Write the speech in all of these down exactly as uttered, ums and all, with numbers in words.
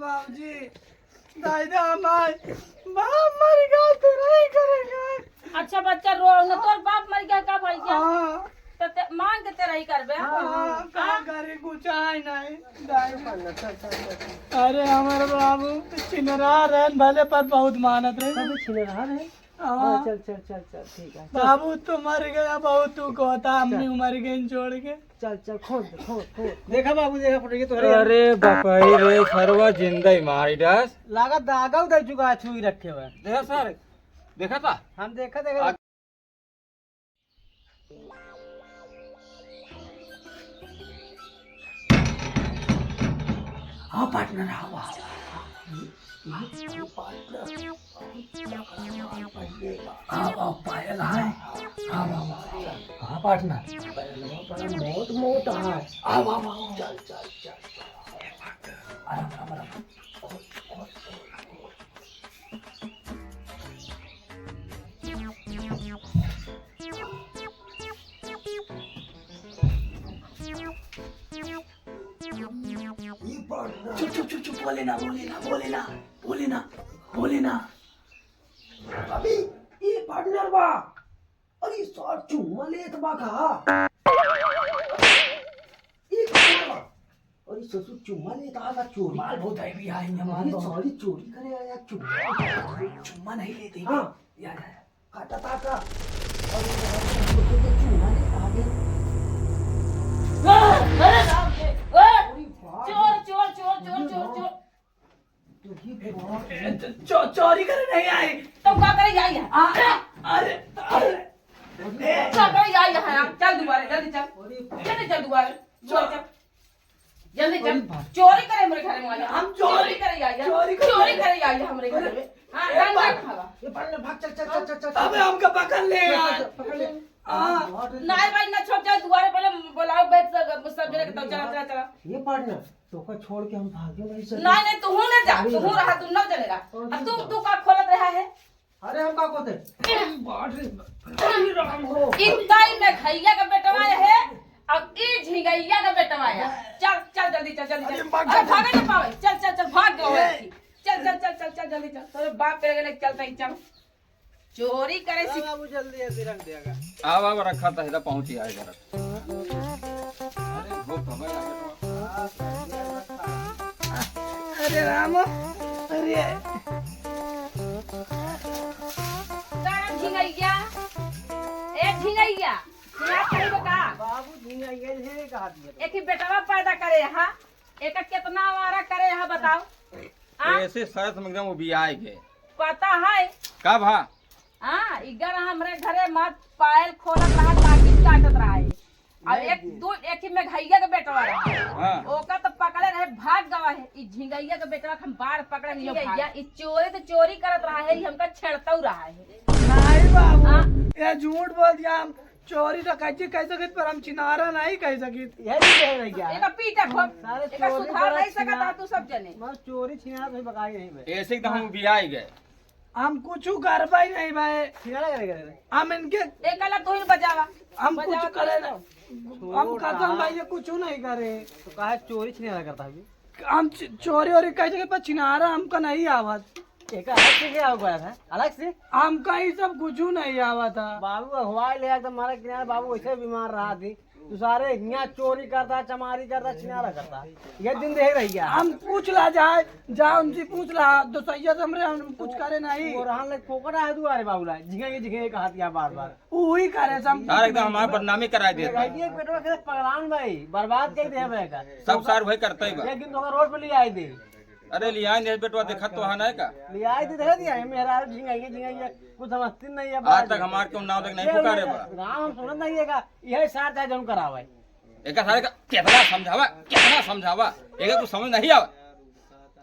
बाबूजी, दादा हमार बाप मर गया, तेरा ही करेगा। अच्छा बच्चा, रो न, तोर बाप मर गया का भाई क्या? हाँ। तो ते, मांग के तेरा ही करबे? हाँ, का करे, कुछ आए नहीं। दादा। अरे हमारे बाबू छिनरा रहन भले, पर बहुत मानत रहे। सब छिनरा रहे। हाँ। हाँ, चल, चल, चल, चल, ठीक है, चल। बाबू तो मर गया, बहुत दुख होता, अम्मी चल। मर गई छोड़ के। चल, चल, खोद दे, खोद, खोद। देखा बाबू, देखा फोटो, ये तो हरे। अरे बपई रे, सरवा जिंदा ही मारी डास। लागत दागा उधर चुका है, छुई रखे हुए। देखा सर, देखा था? हम देखा, देखा। आ- हाँ पार्टनर, हाँ, वाह, वाह, वाह। हाँ, हाँ, पार्टनर। हाँ, वाह, पायल है। हाँ, वाह, वाह, वाह। हाँ पार्टनर। पायल बड़ा मोट मोट है। हाँ, वाह, वाह, वाह। चल, चल, चल, चल। आराम, आराम, आराम। चुप, चुप, चुप, चुप, बोले ना, बोले ना, बोले ना, बोले ना, बोले ना। अबे, ई पार्टनर बा। अरे, सर, चुम्मा लेत बा का? ई पार्टनर बा। अरे, ससुर, चुम्मा लेत बा का? चोरी माल बहुत है भी, आई, अरे, माल बहुत। सॉरी, चोरी करे आया, चुम्मा। चुम्मा नहीं लेते। हाँ। या, या, या। काटा, काटा। अरे, चुम्मा लेत बा। अरे, राम रे, ए, अरे, बाप रे। चोर, चोर, चोर, चोर, चोर, चोर। तो ये ए, चो-, चोरी करे नहीं आई। तो का करे आई है? आ, अरे, अरे। ए। का करे आई है? चल दुआरे, जल्दी चल। अरे। जल्दी चल दुआरे। दुआरे चल। जल्दी चल। अरे बाप। चोरी करे मेरे घर में आया। हम चोरी, चोरी करे आई है। चोरी करे। चोरी करे आई है हमरे घर में। हाँ, ए, रंग भाग। रंग भागा। ये पकड़ ले, भाग, चल, चल, चल, चल, चल। अबे हमका पकड़ ले यार। पकड़ ले। हाँ। नहीं भाई, ना छोड़, चल दुआरे पहले बुलाओ, बैठ सब, सब जने के तब चला, चला, चला। ये पार्टनर, तोका छोड़ के हम भागे नहीं सके। नहीं, नहीं, तू हूँ ना जा, अरे तू हूँ यार। रहा, तू ना जने रहा। अरे अब तू, यार। तू का खोलत रहा है? अरे हम का खोते? अरे बाप रे, अरे राम हो। ई ताई में घैया का बेटवा है, अब ई झिंगैया का बेटवा है। चल, चल जल्दी, चल जल्दी, अरे चल। भाग, अरे भाग। भागे ना पावे, चल, चल, चल, भाग गए। ए। चल, चल, चल, चल, चल, जल्दी चल, तोरे बाप के लगे नहीं चलता ही, चल। चोरी करे हाँ, सीख। बाबू, जल्दी, जल्दी रख देगा। आवा, आवा, रखा था, इधर पहुंची आए घर। अरे, धूप हमें लगे तो। अरे राम, अरे। का झिंगैया? ए झिंगैया, झिंगा कहीं बता। बाबू, झिंगैया है, कहा दिया तो। एक ही बेटवा पैदा करे, हाँ? एका केतना आवारा करे है बताओ? आ? ऐसे साथ में एकदम उबियाए के। पता है? का भा? हाँ, इगर हमरे घरे मत पायल खोलत रहा, ताकि काटत रहा है। अब नहीं एक जी। दो, एक ही में घैया के बेटवा रहा। हाँ। ओका तो पकड़े रहे, भाग गवा है। ई झिंगैया के बेटवा के हम बार पकड़े नहीं झिंगैया, भाग। ई चोरी तो चोरी करत रहा है, ई हमका छेड़तऊ रहा है। नहीं बाबू, हाँ। ये झूठ बोल दिया हम। चोरी तो कैसे कह सकित, पर हम छिनारा नहीं कह सकित। यही कह रही है। एका पीटा खूब, सारे एका चोरी सुधार बड़ा नहीं सकत छिना-, आ तू सब जने। मगर चोरी छिनारा तो ही बकाई नहीं बे। ऐसे एकदम हम बियाई गए। हम कुछ करबे ही नहीं भाई। छिनारा करे करे। हम इनके एकला तू ही बजावा। हम कुछ बजावा करे तू ना। हम कसम भाई ये कुछ नहीं करे। तो काहे चोरी छिनारा करता है? हम च-, चोरी वोरी कह सके, पर छिनारा हमका नहीं आवत। एक अलग से क्या हो गया था? अलग से? हमका ई सब कुछ नहीं आवत था। बाबू अगुवाई ले एकदम मारा किनारे, बाबू वैसे बीमार रहा थी। तू सारे हियाँ चोरी करता, चमारी करता, छिनारा करता। ये दिन देख रही है। हम पूछ ला जाए, जा उनसे पूछ ला, दोसैया से हमरे हम कुछ करे नहीं। वो रहन ले फोकट है दुआरे बाबूला, झिंगे झिंगे कहा दिया बार बार। उही करे से हम यार, एकदम हमार बदनामी कराई देत बा। ये बेटवा के पगलान भाई, बर्बाद कर दे बेटा। सब सार भाई करते ही बा। एक दिन तो रोड पे ले आई दे। अरे, ले आई दे बेटवा, देखत तो है ना का? ले आई दे, दे दिया, ये मेरा झिंगाइए, झिंगाइए, कुछ समझती नहीं है आज बात। तक हमार क्यों नाव तक नहीं ये पुकारे बा। गाँव हम सुनत नहीं है का, यही सार चाहे जौन करावे। एका सारे का कितना समझावा, कितना समझावा, एका कुछ समझ नहीं आवा।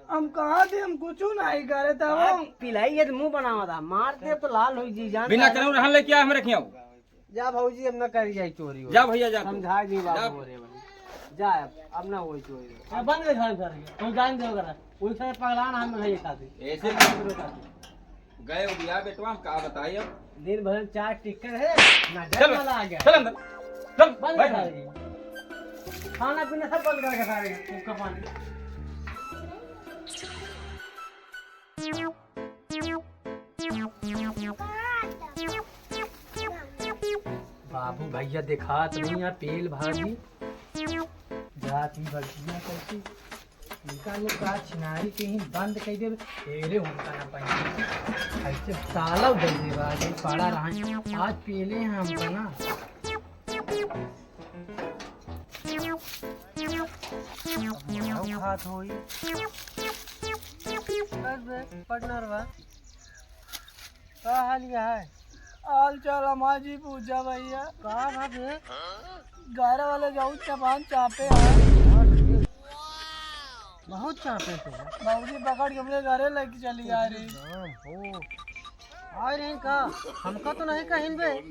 हम कहा थे, हम कुछ नहीं करे थे। आप हम पिलाई है तो मुंह बनावा था, मार दे तो लाल हो जी जान बिना करे। करें रहन ले क्या हम रखियाऊ? जा भौजी, अब न करी जाई चोरी वोरी। जा भैया, जा तू। समझाई दी बाबू जा। हो रे भाई। जा अब, अब ना होई चोरी वोरी। अब बंद कर घर घर के। कोई जान दे करा। कोई सारे पगलान हम नहीं खाते। ऐसे हम नहीं खाते। गए उबिया बेटवा, हम का बताई अब। दिन भर में चार टिक्कर है, ना चल, घर वाला आ गया। चल अंदर। चल, बंद बैठ। कर दे। खाना पीना सब बंद करके सारे, हुक्का पानी। बाबू भैया देखात नहीं है, पेल भाजी। जाती बगिया करती। इनका लोग का छिनारी के ही बंद कर देबे। तेरे उनका ना पाएंगे। ऐसे ताला उधर देबा, ये पड़ा रहा है। आज पेले हैं हमका ना। खात होई। बस बे, partner बा। का हाल है? हाल चाल हमार जी पूछा भैया। का बा बे? गारा वाले जाऊ चबान चापे हैं। बहुत चापे तो। बाबूजी पकड़ के हमरे घरे लेके चली आ रही। राम हो। आए रही का? हमका तो नहीं कहिन बे। ए,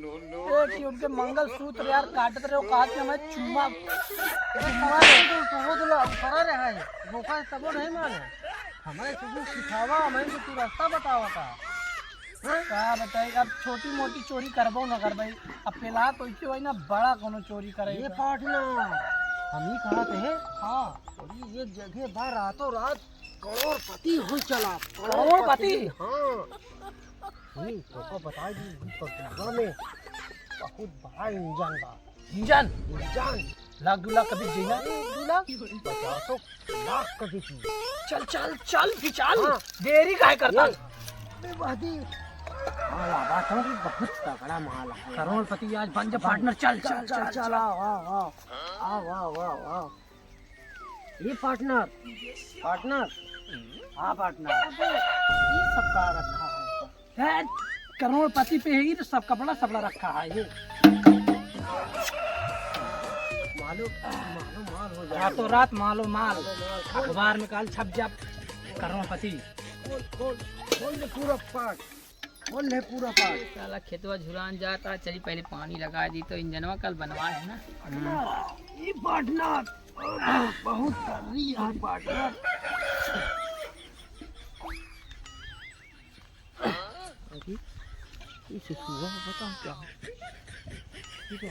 कि उनके मंगलसूत्र यार काटत रहे, काट के हमें चुम्मा। अरे सवाल है तो, तो वो तो ला, ऊपरा रहे है। धोखा से तबो नहीं माने। हमें कुछ सिखावा, हमें तो तू रास्ता बतावा का। हाँ? का बताई, अब छोटी मोटी चोरी करबो न करबे। अब पेला तो इसे वही ना बड़ा कोनो चोरी करे ये का। Partner, हम ही कहा थे। हाँ। अरे एक जगह बा रातों रात करोड़पति हो चला। करोड़पति? हाँ। हम्म, तोका बताई दी, ई पगुआ में बहुत बड़ा इंजन बा। इंजन? इंजन। लाख दो लाख कभी जीना? अरे, दो लाख? पचासों लाख कभी जीना। चल, चल, चल, भी चल। हाँ। देरी काहे करता? ये, अरे, वादी। माल आवा तो कि बहुत तगड़ा माल है। करोड़पति आज बन जा partner, चल, चल, चल, चल, चल, चल। आओ, आओ, आओ। आओ, आओ, आओ, आओ। ये partner, partner। हाँ, partner। अबे, ये सब का रखा है? है, करोड़पति पे ही तो सब कपड़ा सपड़ा रखा है ये। मालो, मालो माल हो जाए। रातों रात मालो माल। मालो माल। अखबार में काल छप जा, करोड़पति। खोल, खोल, खोल दे पूरा पाट। खोल ले पूरा पाट। साला खेतवा झुरान जाता, चली पहले पानी लगा दी तो इंजनवा कल बनवा है ना। ये partner, बहुत गर्री है partner। अरे, इसे सुआ बता क्या है? ठीक है।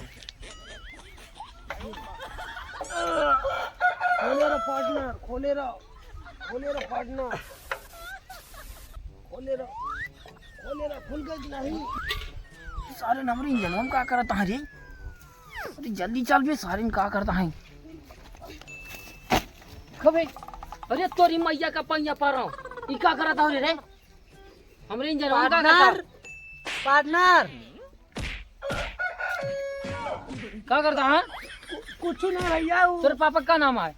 खोले रहो partner, खोले रहो, खोले रहो partner, खोले रहो, खोले रहो, खुल गई कि नहीं? सारे नमरी इंजन में का करता है रे? अरे जल्दी चल बे, सारे में का करता है? खबे, अरे तोरी मैया का पैया पा रहा हूँ, ई का करता हो रे? हमरे इंजन में का करता? Partner, partner। का करता, हाँ? कु-, कुछ नहीं भैया, वो तोरे पापा का नाम है?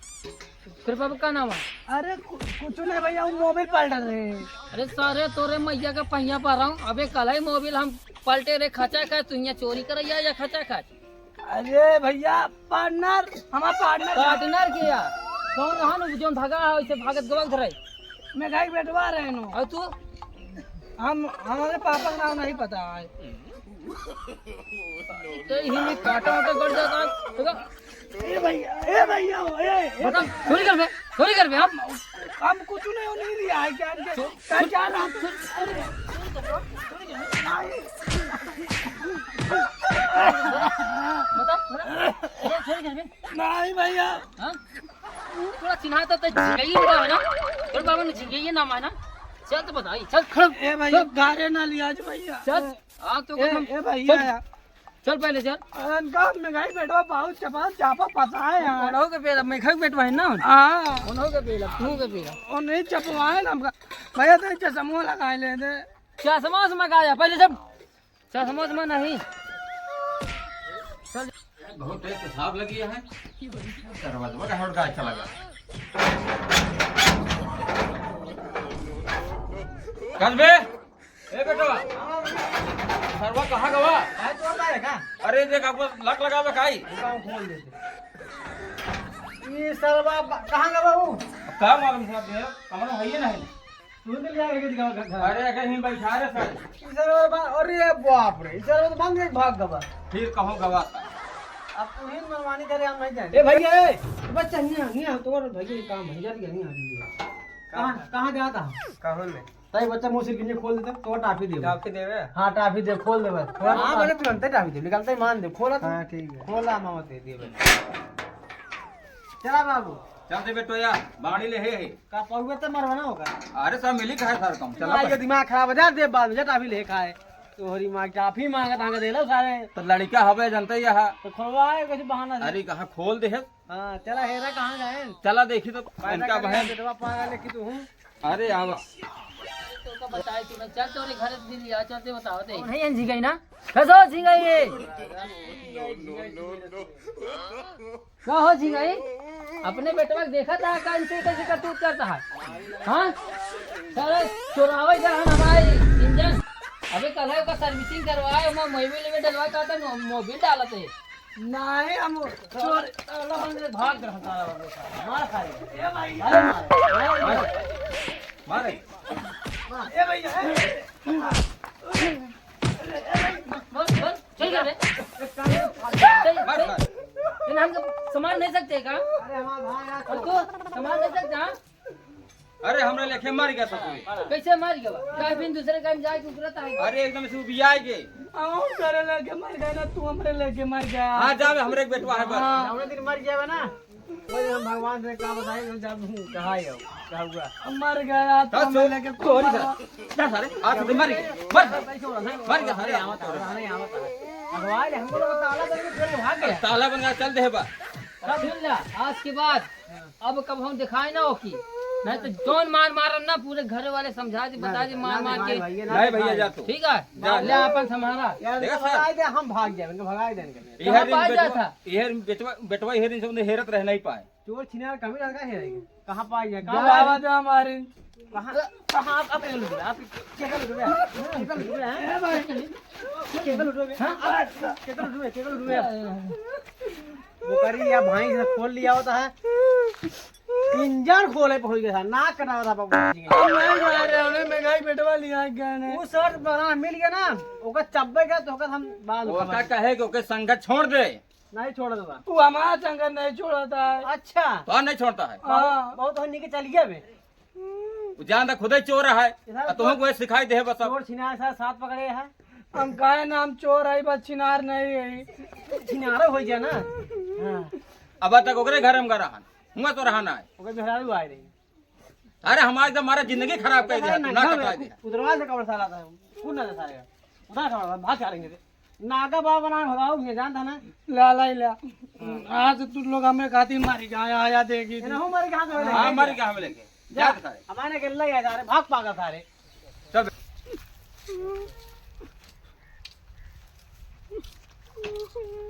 तोरे पापा का नाम है? अरे, कु-, कुछ नहीं भैया, वो मोबिल पलट रहे। अरे सारे, तोरे मैया का पहिया पा रहा हूँ। अबे कल ही मोबिल हम पलटे रहे, खचा खच, तू यहाँ चोरी करैया या खचा खच? अरे भैया, partner, हमारा partner। Partner के यार? कौन रहा ना, जौन भागा है, वैसे भागत गवा उधर है। मैं गाय बैठवा रहे नो। और तू? हम, हमारे पापा का नाम नहीं पता है। तो ही में काटा वाटा गड़ जाता है, देखो। ए भैया, ए भैया, ए, ए बता, भैया। चोरी करबे, चोरी करबे, हम हम कुछ नहीं, नहीं लिया है, क्या, क्या, क्या, क्या नाम? अरे, नहीं। बता, बता, बता, चोरी करबे। नहीं भैया। हाँ? तोरा चिन्हाता तो झिंगई हुआ है ना? तोर बाबा ने झिंगई नाम है ना? चल तो बताई, चल खड़। ए भैया, चल। गारे ना लिया आज भैया। चल। आ तो ए, हम ए भैया चल। यार। चल पहले चल। अनका में गई बेटवा बहुत चपा, चापा फंसा है यार। उन्हों के पेला, मैं खाई बेटवा है ना? हाँ। उन्हों के पेला, तू के पेला। और नहीं चपवाए ना हमका। भैया तो चश्मो लगाए ले दे। चश्मा से मगाया, पहले जब चश्मा से नहीं। चल। बहुत तेज पेशाब लगी है। दरवाजा का हट का चला गया। कल बे, ए बेटवा, सरवा कहाँ गवा? भाई, तू आता है का? अरे देख, आपको लक लगावे काई? दुकान खोल देते। ये सरवा ब-, कहाँ गवा वो? अब का मालूम साहब, ये कमरा है ही नहीं। तू तो ले आएगा कि घर, घर। अरे, अगर यहीं बैठा रहे सर। ये सरवा बा-, अरे बाप रे, ये सरवा तो भाग गए, भाग गवा। फिर कहो गवा था। अब तू ही मनमानी करे, हम नहीं जाए। ए भैया, ए, बच्चा, नहीं आ, नहीं आ, तुम्हारे भैया ये काम है, जल्दी नहीं आ, जल्दी आ। कहाँ, कहाँ जाता है? कहाँ में? ताई बच्चा मुंह से गिन्नी खोल देते, तो टाफी देवे। टाफी देवे? हाँ, टाफी दे, खोल देवे। थोड़ा हाँ, सा मैंने तुरंत ही टाफी दे, निकलते ही मान दे, खोला तू। हाँ, ठीक है। खोला, मामा दे दिए भाई। चला बाबू। चल दे बेटो यार, बाड़ी ले हे, हे। का पहुए ते मरवाना होगा? अरे सर, मिली का है सर कम, चला माई के पर। दिमाग खराब हो जा, दे बाद में जटा भी ले खाए। तोहरी माँ टाफी मांगत आंगे दे लो सारे। तो लड़का हवे जनते यहाँ। तो खोलवाए कैसे बहाना से? अरे कहाँ खोल दे है? हाँ, चला हेरा कहाँ गए? चला देखी तो पैदा इनका करे बहन। बेटवा पागल है कि तू हूँ। अरे आवा। तो का बताए तू, मैं चल तोरे घर से लिया, चल ते बताओ दे। नहीं, झिंगाई ना। कसो झिंगाई ये? का हो झिंगाई? अपने बेटवा के देखा था का, इनसे कैसे करतूत करता है? हाँ? साला चोरावे जा हम हमारे इंजन। अबे कल है का सर्विसिंग करवाए, मैं मोबिल में डलवा का था, मो-, मोबिल डालत है। नहीं, हम चोर, ताला बंद करके भाग रहा था, मार खाए। ए भाई। अरे मार, मार, मार। मारे। ए भैया, ए। बोल, बोल, चल जा बे। चल, मार चल। खाए। इन्हें हम सामान नहीं सकते का? अरे हमारा भाई यार। और तू सामान नहीं सकता, हाँ? अरे, हमरा लेखे मर गया ससुरे। कैसे मर गया? का फिर दूसरे काम जाए के उतरत है? अरे, एकदम से उबिया के। हम करे लेके मर गए ना, तू हमरे लेके मर गया। हाँ, जावे, हमरे एक बेटवा है बस। हाँ। जौने दिन मर गया ना, वो दिन हम भगवान से का बताए, हम जब हूँ, कहाँ है, क्या हुआ? हम मर गया, तो तो हमें सो-, लेके तोरी सा। जा सारे, आज से मर गया। मर। मर गया सारे, आवा तो। भगवान हमको तो ताला देके फिर भाग गया। ताला बन गया, चल दे बा। अब सुन ला, आज के बाद अब कब हम दिखाए ना हो की, नहीं तो जौन मार मारन ना, पूरे घर वाले समझा दे, बता दे, मार मार के। नहीं भैया, जा तू। ठीक है, जा। ले अपन संभाला। यार, देखा सर? भगाई दे, हम भाग जाए, इनके भगाई दे इनके। इहर कहाँ दिन पाए बेटवा, जाता? इहर बेटवा, बेटवा इहर दिन से उन्हें हेरत रह नहीं पाए। चोर छिनार कमी लड़का हेरेगा। कहाँ पाए जाए? जा, कहाँ पाए? जा हमारे। कहाँ, कहाँ आप, आप केकरे लुटबे? आप केकरे लुटबे? केकरे लुटबे, हैं? केकरे लुटबे? हाँ? केकरे लुटबे? केकरे लुटबे? बोकरी या भैंस से खोल लिया होता है। इंजन खोले पे हो गया था, नाक कटा था बाबू जी के। हम नहीं जा रहे, हमने महंगाई पेटवा लिया गए ने। वो शर्ट बनाना मिल गया ना, ओकर चब्बे का तो ओकर हम बाल ओका उखाड़ कहे कि ओके संगत छोड़ दे। नहीं छोड़ दूंगा। तू हमारा संगत नहीं छोड़ता है। अच्छा। तो नहीं छोड़ता है। हाँ। बहुत, बहुत होने के चल गया बे। वो जान खुदे चोर है। इधर आ तुहूँ को सिखाई दे बस अब। चोर छिनार साथ, साथ पकड़े है। हम काहे ना हम चोर है, बस छिनार नहीं है। छिनारो हो गया ना। हाँ। अब तक ओकरे घर में रहा, हुआ तो रहा ना है। ओकर मेहरारू आए रही। अरे हमारे एकदम हमारा जिंदगी खराब कर दिया, ना कटा दिया। उधरवा से कवर साला था, कौन ना सारे। उधर खड़ा था, भाग जा रहे थे। नागा बाबा बना भगाओ, ये जानता ना? ला, ला, ला। आज तू लोग हमें खातिर मारी गया, आया, आया देखी। ये ना हो मारी कहाँ से हाँ, मारी गया हमें लेके। जा, जा सारे। हमारे के लग गया सारे, भाग पागल सारे। चल।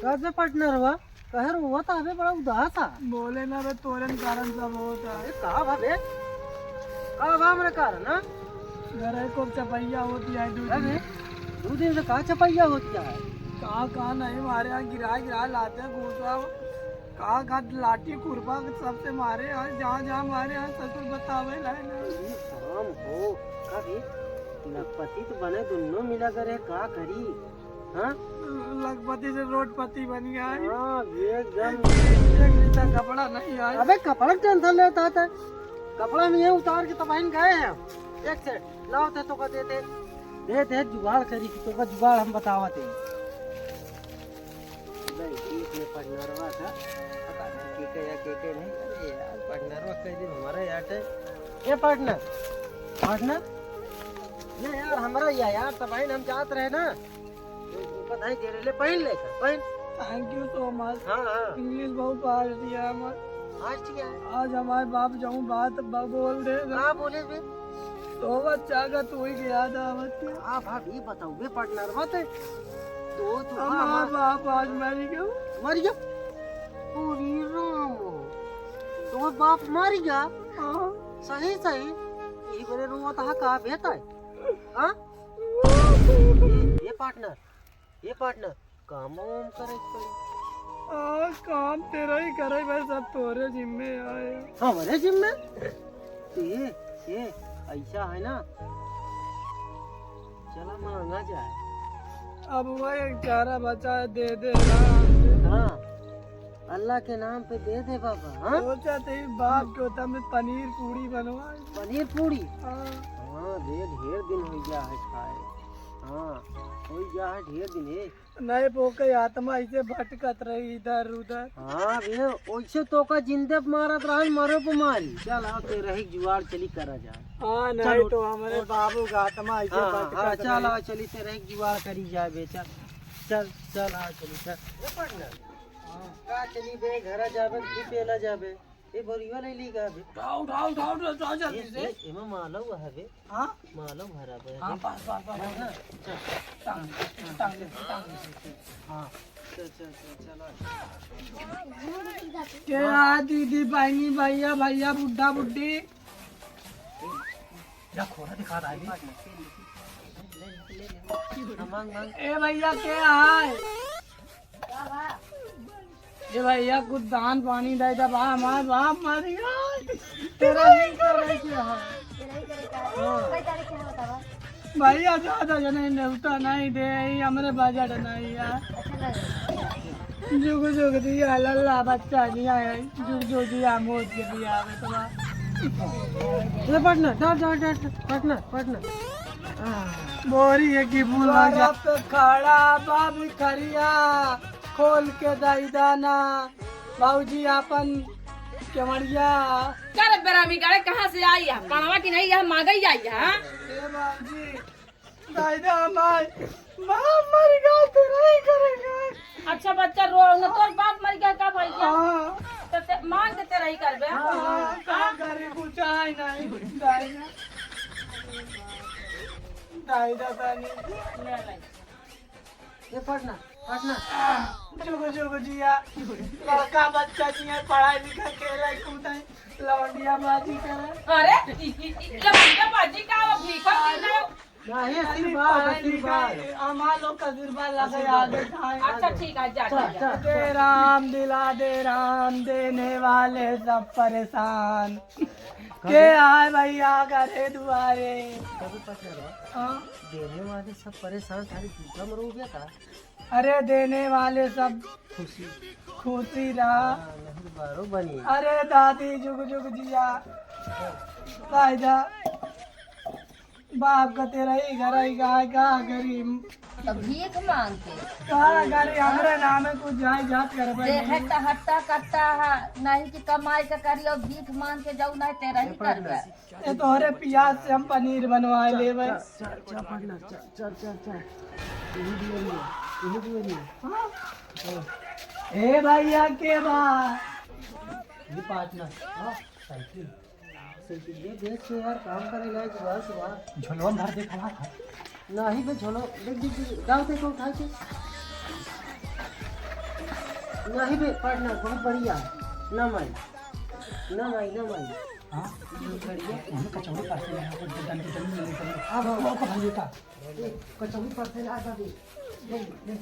का से पार्टनर हुआ? कहे रोवत आवे बड़ा उदास आ। बोले ना बे, तोरन कारण सब होता है। अरे का बा बे? का बा हमरे कारण, हाँ? घरे को चपैया होती है दू अरे, दिन। दू दिन से का चपैया होती है? का, का नहीं मारे, यहाँ गिरा, गिरा लाते घूसा। का, का लाठी खुरपा सबसे मारे, यहाँ जहाँ, जहाँ मारे, यहाँ ससुर बतावे लाए ना। अरे काम हो, का बे? लखपति तो बने, दुन्नो मिला करे, का करी? हाँ? लखपति से रोडपति बन गया है। हाँ, एकदम। एक, एक जूता कपड़ा नहीं आया। अबे कपड़ा के टेंशन लेता था, कपड़ा में ये उतार के तबाही गए हैं। एक सेट लाओ थे तो का देते, दे दे जुगाड़ करी कि तो का जुगाड़ हम बतावत है। नहीं, ये, ये पटनरवा था, पता नहीं के के या के के नहीं। अरे यार, पटनरवा कह दे हमारा यार। ए पार्टनर, पार्टनर, ये यार हमरा या यार तबाही हम जात रहे ना। पता है के ले, पहन ले, पहन। Thank you so much। हाँ, हाँ। English बहुत fast है हमार। Fast क्या है? आज हमारे बाप जाऊँ बात ब-, बोल दे। का बोले बे? तो बच्चा का तू ही याद आवत है। का बाप, ये बताओ बे पार्टनर मत। तो तू हमार हमार बाप आज मर गया। मर गया? अरे राम, तो बाप मर गया? हाँ। सही, सही। ये बड़े रोवत हा का बेटा है? हाँ? ये, ये पार्टनर, ये पार्टनर, काम वाम करे के पड़ी। आ, काम तेरा ही करे, बस अब तोरे जिम्मे आए। हमरे जिम्मे? ए, ए, ऐसा है ना, चला मांगा जाए। अब वो एक चारा बचा है, दे दे राम। हाँ, अल्लाह के नाम पे दे दे बाबा, हाँ? सोचा थे बाप के होता में पनीर पूरी बनवाए। पनीर पूरी? हाँ। हाँ, दे, ढेर दिन हो गया है खाए। हाँ, होइ गया है ढेर दिन है। नहीं, वो के आत्मा ऐसे भटकत रही इधर उधर। हाँ भैया, वैसे तो का जिंदे पे मारत रहन, मरो पे मारी। चल आओ, ते रही जुआर चली करा जाए। हाँ, चल नहीं उठ, तो हमारे उठ। बाबू का आत्मा ऐसे हाँ, भटकत हाँ, चल रही। आओ, चली ते रही जुआर करी जाए बे, चल। चल, चल, आओ, चली, चल। हाँ। का चली बे, घरा जाबे, घी पेला जाबे। ए, बोरियो ले ली का बे? उठाओ, उठाओ, उठाओ, उठाओ, उठाओ, जल्दी ए, से। ए, एमा मालव है बे। हाँ? मालव भरा बे। हाँ, बस, बस, बस, बस। हाँ, चल। टांग, टांग, टांग। हाँ। चल, चल, चल, चल, आ। के आ दीदी, बहनी, भैया, भैया, बुड्ढा, बुड्ढी। या खोरा दिखा रहा है। हाँ, मांग, मांग। ए भैया, के आए? ए भैया, कुछ दान पानी दे दे बा, हमार बाप मर गया। तेरा नहीं कर रही थी, हाँ। हाँ। भैया, ज्यादा जने नेवता नहीं दे, ये हमरे बजट नहीं है। जुग जुग जिया लल्ला, बच्चा जिया है, जुग जुग जिया, मौत के दिया है, तो ले पटना, डाल, डाल, डाल, पटना, पटना। बोरी है कि फूल आ जा। द्वारा पे खड़ा बा भिखरिया, खोल के दई दाना, बाबूजी आपन केवड़िया। का रे बेरामी गाड़े, कहाँ से आई है? पड़वा की नहीं, यह मांगई आई है, हाँ? ए बाबूजी, दाई दा माई, बाप मर गया, तेरा ही करेगा। अच्छा बच्चा, रो न, तोर बाप मर गया, का भइया? हाँ। तो ते, मांग के तेरा ही करबे। हाँ, का करे, कुछ आए नहीं, दाई दा। दाई दा, दाई दा। ले, ले। ये पढ़ना, पढ़ना। जुग जुग जिया, लड़का बच्चा जिया, पढ़ाई लिखाई, खेले कूदे, लौंडिया बाजी करे। अरे, इ, इ, इ, लौंडिया बाजी का, वो भीखा पीना। नहीं, आशीर्वाद, पढ़ाई आशीर्वाद। लिखाई, हमार लोग का आशीर्वाद लगे, आशीर्वाद। आगे जाए। अच्छा, ठीक है, जा, चल, जा, जा। चल। दे राम, दिला दे राम, देने वाले सब परेशान। के आए भैया घरे दुआरे। कभी पता रहा? हाँ। देने वाले सब परेशान, सारी दुर्गा मर हो गया था। अरे देने वाले सब खुशी। खुशी रहा। हाँ, नहीं बारो बनी। अरे दादी जुग जुग जिया। दादा, बाप का तेरा ही घर है, का, का गरीब। तो भीख मांग के। का गरीब, हमरे नाम है कुछ जाए जात कर भाई। देखे तो हट्टा कट्टा है, नहीं कि कमाई का करी और भीख मांग के जाऊ, नहीं तेरा ही कर। ये तोहरे पियाज से हम पनीर बनवा लेबे। चल, चल, चल, चल, चल, चल, चल, चल। यही दुआरी है, यही दुआरी है। हाँ? हाँ। ए भैया के बा? ये पार्टनर। हाँ, साइकिल। साइकिल ये बेच के यार काम करे लायक सुबह सुबह। झोलवा में भर दे, खड़ा था। नहीं बे, झोलो, देख, देख, देख, गाँव देखो, उठा के। नहीं बे, पार्टनर, बहुत बढ़िया। ना माई, ना माई, ना माई। हाँ? बहुत बढ़िया। उन्हें कचौड़ी पार्सल है, वो दन के दन में लेकर। हाँ, हाँ, वो को भाई देता। ए, कचौड़ी पार्सल आ जा बे। ले, ले।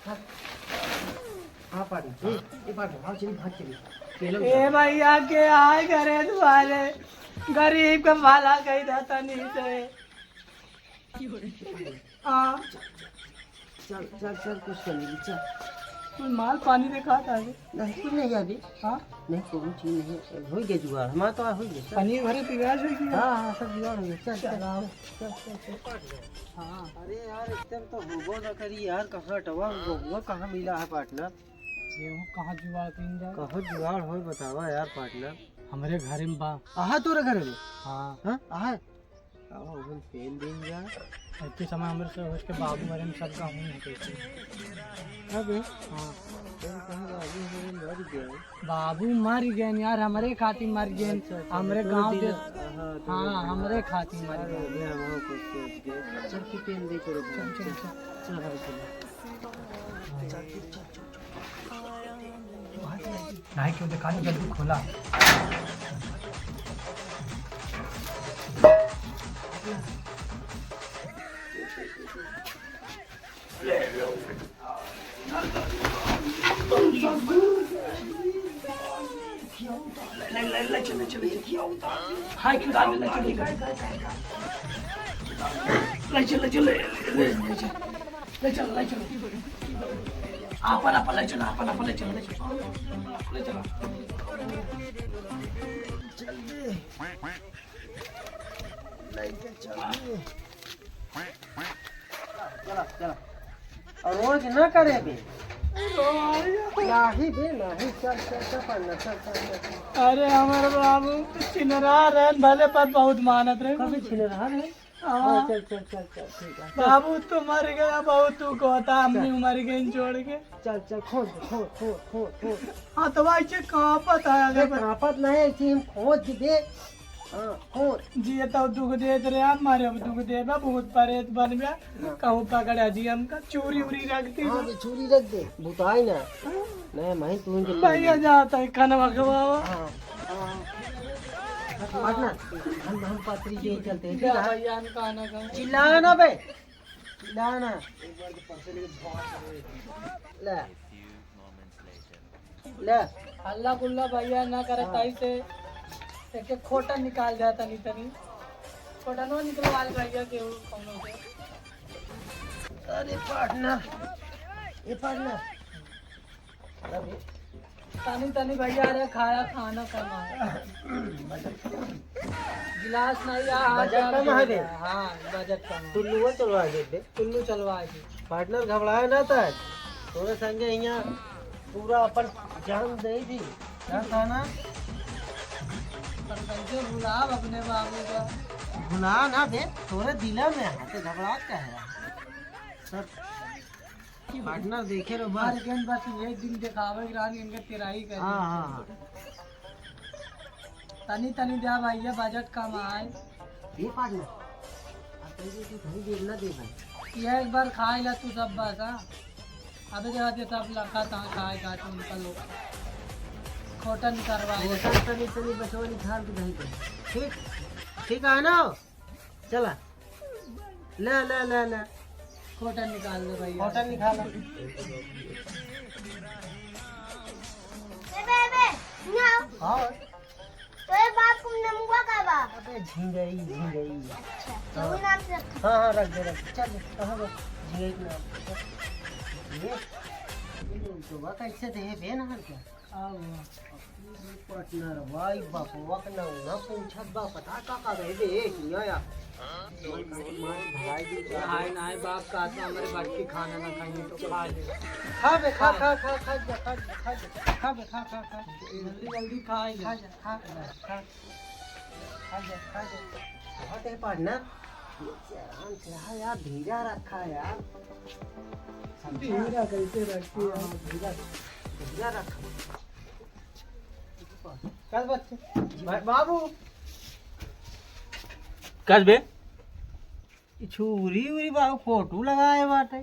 हाँ। हाँ, पार्टनर। ए, ए, पार्टनर, हाँ, चलिए, भाग चलिए। चलो, ए भैया के आए घरे दुआरे, गरीब का भला कही देता नहीं से। हाँ। चल, चल, चल, कुछ कर लेंगे, चल। कुछ माल पानी देखा था अभी? नहीं, कुछ नहीं अभी। हाँ? नहीं, कोनो चीज नहीं। हो गया जुगाड़, हमारा तो हो गया, चल। पनीर भरे पियाज हो गया? हाँ, हाँ, सब जुगाड़ हो गया, चल, चल, चल, आओ। चल, चल, चल, चल। हाँ। अरे यार, एकदम तो होबो ना करी यार, कहाँ टवा, बबुआ कहाँ मिला है पार्टनर? ये वो कहाँ जुगाड़ कइल जाए? कहाँ जुगाड़ होई बतावा यार पार्टनर? हमरे घरे में बा। आहा तोरे घरे में? हाँ। हाँ, आहा। अब हम पेन दिन जा। इतने समय हमरे से होश के बाबू मरे में सबका हूँ नहीं कैसे। अबे? हाँ। पेन कहाँ बाबू मरे मर गए? बाबू मर गए यार, हमरे खातिर मर गए। अच्छा, अच्छा, हमरे तो गाँव दिन, के। हाँ, तो हाँ, दिन। हमरे खातिर मर अरे, गए। अबे हम कुछ सोच के। चल के पेन दे करो। चल, चल, चल। चल, चल, चल। चल, चल, चल, चल। नहीं क्यों देखा नहीं, जल्दी खोला। ले, ले, ले, चल, चल, चल। हाय, क्यों डाल, ले, चल, ले, ले, ले, ले, चल, ले, ले, चल। ले चल, ले चल। आपन, आपन ले चल, आपन, आपन ले चल, ले चल। ले चल। चल दे। लेके चल दे। चला, चला। और रोज ना करे बे। नाही बे, नाही, चल, चल, चल, पढ़ना, चल, चल, चल। अरे, हमारे बाबू तो चिन्हरा रहन, भले पर बहुत मानत रहे। कभी चिन्हरा रहे? हाँ। हाँ, चल, चल, चल, चल, ठीक है, चल। बाबू तो मर गया, बहुत दुख होता, अम्मी चल। मर गई छोड़ के। चल, चल, खोद, खोद, खोद, खोद, खोद। हाँ, तो भाई, ये कांपत है, अरे, अगर कांपत नहीं, ऐसे हम खोद दे। हाँ, खोद। जिए तो दुख देत रहे, आप मारे अब दुख देबा, भूत प्रेत बनबा, हाँ। कहूँ पकड़ा जी हमका, चूरी उरी रख दी। हाँ, तो चूरी रख दे, भुताई ना। हाँ। नहीं, मैं तू इनके भैया जाता है, खाना खवावा। हाँ, हाँ। पार्टनर, हम, हम पत्री के चलते हैं, ठीक है? भैया, हम खाना खाओ। चिल्ला ना बे, चिल्ला ना। ले। ले। हल्ला गुल्ला भैया ना करे, हाँ। ताई से एक एक खोटा निकाल जाए तनी तनी। खोटा नो निकलवा ले भैया के, कौनो के। अरे पार्टनर, ए पार्टनर। अरे। तनी तनी भैया, अरे खाया खाना कमा। गिलास नहीं आ, हाँ, बजट कम है बे। हाँ, बजट कम है। टुल्लुआ चलवा दे बे। टुल्लू चलवा दे। पार्टनर घबराए ना था, तोरे संगे हियाँ पूरा अपन जान दे दी। क्या था ना? पर कैसे भुलाब अपने बाबू का? भुला ना बे, तोरे दिला में है, तो घबरात का है? सब पार्टनर देखे रहो बस। हर गेंद बस ये दिन दिखावे कि रानी इनके तेराही कर हाँ, हाँ, हाँ। तनी तनी द्या भैया, बजट कम आए। ये पार्टनर, अब तो ये कि भाई देर ना दे भाई। ये एक बार खाए ला तू सब बस, हाँ। अबे जब ये सब लखा था खाए का तो उनका लोग खोटन करवाए। खोटन तनी तनी बचवा निकाल के दही दे। ठीक, ठीक है ना? चला। ले, ले, ले, ले। खोटन निकाल ले भैया। खोटन निकाल। ए बे, ए बे, यहाँ आओ। हाँ। तोरे बाप को नमुआ का बा? अबे झिंगई, झिंगई। अच्छा, हाँ। केहू नाम से रख। हाँ, हाँ, रख दे, रख दे। चल, कहाँ बा? झिंगई के नाम से। ये, ये तो बा, कैसे दे, बे ना हर क्या? आओ। पार्टनर, भाई बाप, वक ना, ना पूछत बा, पता का का दे दे, हिया या। भाई, नाई बाप, का तो हमारे बाप की खाना ना खाएंगे तो खा ले। खा बे, खा, खा, खा, खा जा, खा जा, खा जा, खा बे, खा, खा, खा। जल्दी, जल्दी खा जा। खा जा, खा, खा, खा। खा जा, खा जा। बहुत है पार्टनर। ये आराम से रहा यार, धीरा रखा यार। धीरा कैसे रखी है? हाँ, धीरा, धीरा रखा। कल बच्चे, बा-, बाबू। कल बे? ई छुरी उरी बाबू फोटो लगाए बाटे।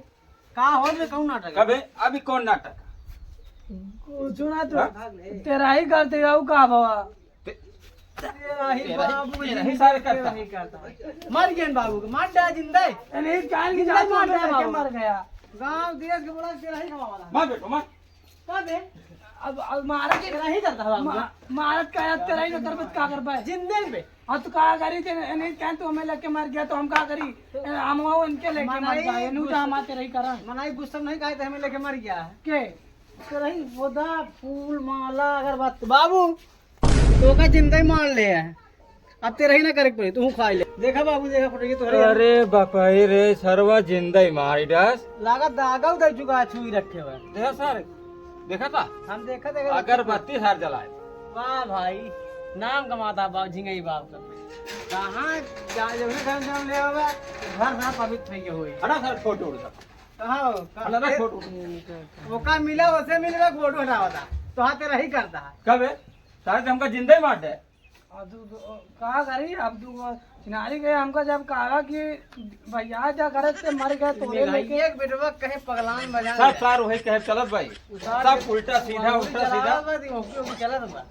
का हो रे, कौन नाटक है? कबे? अभी कौन नाटक? कुछ ना तो हाँ? तेरा ही करते हो का बाबा? ते-, तेरा ही तेरा ही, बाबू तेरा ही जी सारे तेरा करता। ही करता। मर गए बाबू के, मार डाल जिंदा है। अरे काल की जिंदा जान मार मार डाल के बाबू। मर गया। गांव देश के बड़ा तेरा ही कमावाला। मार बेटो, मार। का बे? अब, अब मारा के तेरा ही करता है बाबू। मा-, मारत का यार तेरा ही करता है, का कर पाए? जिंदे में। हाँ, तो का करी थे, नहीं कहें तो हमें लेके मर गया, तो हम का करी? ए, हम वो इनके लेके मर मनई जाए, नू तो गुस्सा, हम आते रही करा। मनई गुस्सा नहीं खाए थे, हमें लेके मर गया है। के? तो रही बोदा, फूल, माला, अगरबत्ती। बाबू, तो का जिंदा ही मान ले है। अब तेरा ही ना करे के पड़ी, तू खा ले। देखा बाबू, देखा फोटो, ये तो हरे अरे बापा रे, सरवा जिंदा ही मार डास। लागत दागा उधर चुका छुई रखे हुए। देखा सर, देखा था? हम देखा, देखा। अगरबत्ती सार जलाए। वाह भाई, नाम कमाता बाप, झिंगई बाप का। कहाँ जा-, जब भी खान जाम ले आवे, घर ना पवित्र हो गया होई। हटा सर, फोटो उठा। कहाँ हो? हटा ना ए, फोटो। वो का मिला, उसे मिल रहा, फोटो हटावा था। तो हाँ, तेरा ही करता है। कब है? सारे हमका जिंदा ही मार दे। और तू, तू, का करी? अब तू, चिनारी गए, हमका जब कहा कि भैया जा घर से मर गए, तो ले लेके एक बेटवा कहे पगलान बजा सब दे। सार वही कहे चलत भाई। उतार सब दे। उल्टा सीधा, मामूली उल्टा चलावा सीधा। बा, दी ओके, ओके चलत बा।